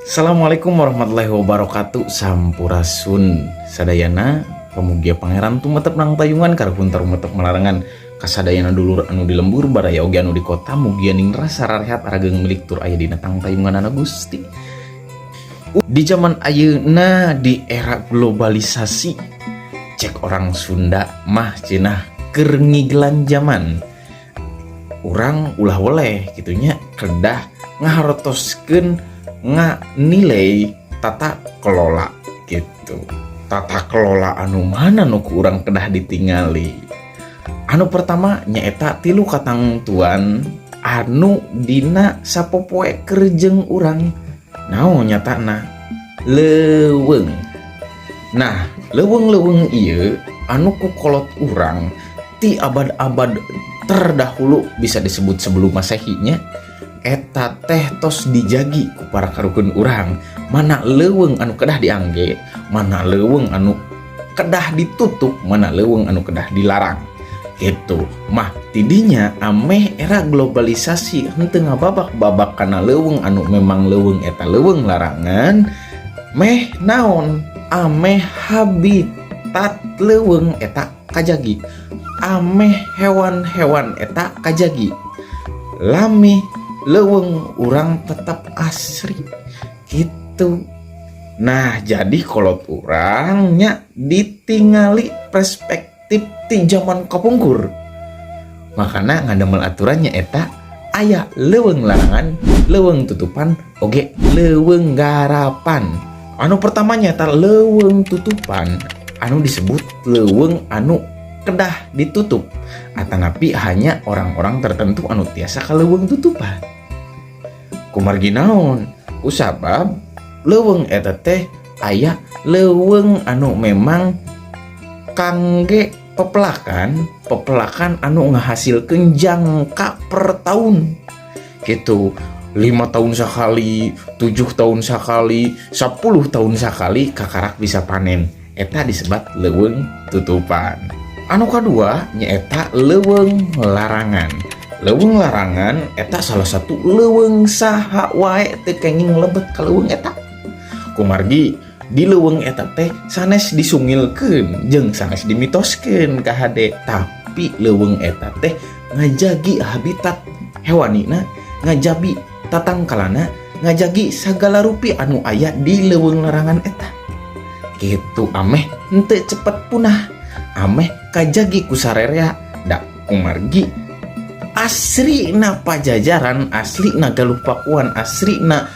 Assalamualaikum warahmatullahi wabarakatuh. Sampurasun sadayana. Pamugia Pangeran tumetep nangtayungan, karuhun tarumetep malarengan. Kasadayana dulur anu di lembur, baraya oge anu di kota, mugia ningrat sararehat, arageung milik tur aya dina tangtayunganana Gusti. Di zaman ayeuna, di era globalisasi, cek orang Sunda mah cenah keur ngigelan zaman. Urang ulah weleh kitu nya, kedah ngaharotoskeun, nilai tata kelola gitu. Tata kelola anu mana nu ku urang kedah ditingali? Anu pertama nyaeta tilu katangtuan anu dina sapopoe keur jeung urang. Naon nyatana? Leuweung. Nah, leuweung-leuweung ieu anu ku kolot urang ti abad-abad terdahulu, bisa disebut sebelum Masehinya, eta teh tos dijagi ku para karuhun urang, mana leuweung anu kedah diangge, mana leuweung anu kedah ditutup, mana leuweung anu kedah dilarang gitu. Mah tidinya ameh era globalisasi henteu ngababak-babak kana leuweung anu memang leuweung eta leuweung larangan. Meh naon? Ameh habitat leuweung eta kajagi, ameh hewan-hewan eta kajagi, lami leuweung urang tetap asri gitu. Nah, jadi kolot urangnya ditingali perspektif ti zaman kapungkur, makana ngadamel aturannya eta aya leuweung larangan, leuweung tutupan, oge leuweung garapan. Anu pertamanya eta leuweung tutupan, anu disebut leuweung anu kedah ditutup atanapi hanya orang-orang tertentu anu tiasa ka leuweung tutupan. Kumargi naon? Kusabab leuweung eta teh aya leuweung anu memang kangge pepelakan, pepelakan anu ngahasilkeun jangka per tahun gitu, 5 tahun sekali, 7 tahun sekali, 10 tahun sekali kakarak bisa panen. Eta disebut leuweung tutupan. Anu kedua nyaeta leuweung larangan. Leuweung larangan eta salah satu leuweung saha wae teu kenging lebet ka leuweung eta, kumargi di leuweung eta teh sanes disungilkeun jeung sanes dimitoskeun ka hade, tapi leuweung eta teh ngajagi habitat hewanina, ngajagi tatangkalana, ngajagi sagala rupi anu aya di leuweung larangan eta gitu, ameh henteu cepet punah, ameh kajagi ku sarerea. Da kumargi asli na Pajajaran, asli na Galuh Pakuan, asli na